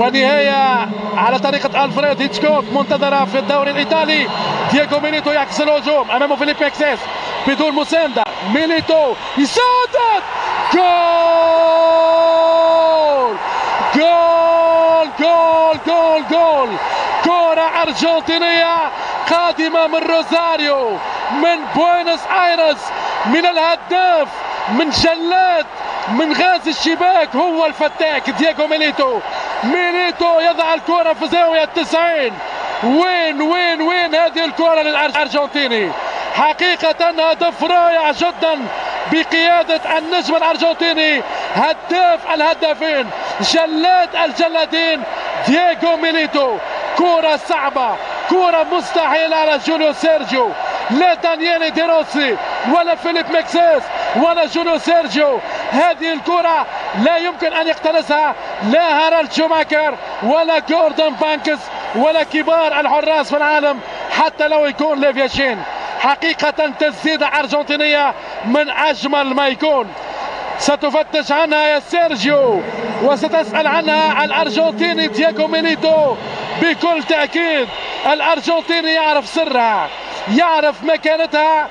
ونهاية على طريقة ألفريد هيتشكوك منتظرة في الدوري الإيطالي. دييغو ميليتو يعكس الهجوم أمامه فيليب ميكسيس بدون مساندة، ميليتو يسدد، جول جول جول جول جول. كرة أرجنتينية قادمة من روزاريو، من بوينس آيرس، من الهداف، من جلاد، من غاز الشباك، هو الفتاك دييغو ميليتو. ميليتو يضع الكرة في زاوية 90. وين وين وين هذه الكرة للأرجنتيني؟ حقيقة هدف رائع جدا بقيادة النجم الأرجنتيني، هداف الهدافين، جلاد الجلادين، دييغو ميليتو. كرة صعبة، كرة مستحيلة على جوليو سيرجيو، لا دانييلي دي روسي ولا فيليب ميكسيس ولا جوليو سيرجيو. هذه الكرة لا يمكن أن يقتنصها لا هارالد شوماكر ولا جوردن بانكس ولا كبار الحراس في العالم، حتى لو يكون ليفياشين. حقيقة تسديدة أرجنتينية من أجمل ما يكون. ستفتش عنها يا سيرجيو وستسأل عنها الأرجنتيني دييغو ميليتو. بكل تأكيد الأرجنتيني يعرف سرها، يعرف مكانتها.